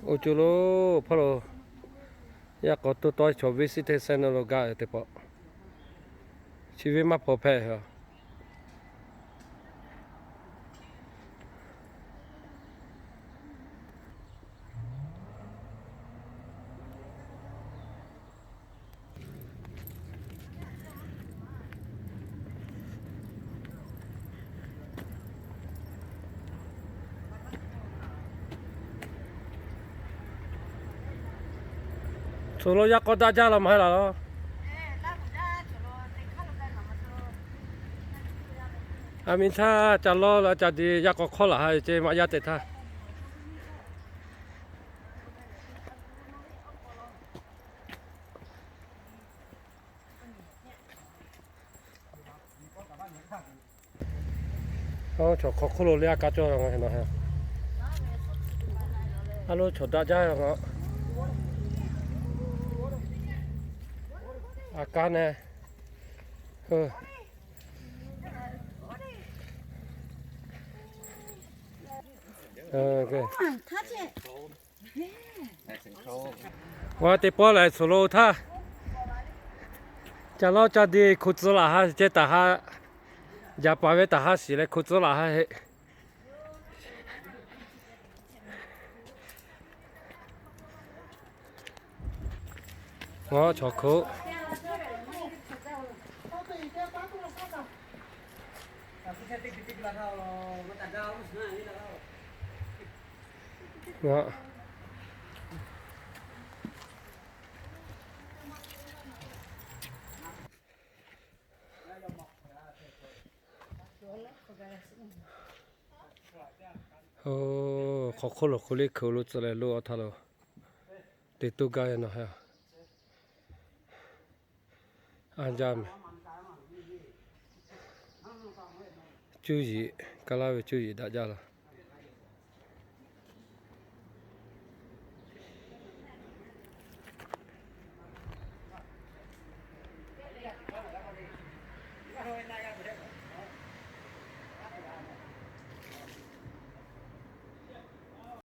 Oˇ co lo hpawˇ lo yaˇ k'aw toˇ tawˇ chaw visit te sehˉ na lo gaˇ ve teˇ pawˆ, chi ve maˇ hpaw hpehꞈ a. Tcuh lo yaˇ k'aw daꞈ jaˇ la maˇ heˆ laˬ law. A miˬ htaˇ ca lawˇ la ca di yaˇ k'aw hk'awˇ laˬ ha ce maꞈ yaˇ te htaˇ. Chaw hk'aw hk'oˆ lo le a kaˇ cawˇ la, a lo chaw daꞈ jaˇ la, a kaˇ ne. Wa teˇ pawˆ lehˬ, tcuh lo htaˇ ca lawˇ ca di hku tcuh laˬ ha ce taˍ ha, jaˍ paˍ ve taˍ ha shiˍ leh hku tcuh laˬ ha heˆ. Chaw hk'oˆ Hk'aw hk'oˆ lo hk'oˆ liˇ hkeuꞈ lo tcuh leh lo awˬ htaˇ lo te toˇ gaˇ ve nawˬ ha. A jaˇ mehˍ. Cuˇ yiˍ, kaˇ laˇ ve cuˇ yiˍ daꞈ jaˇ la.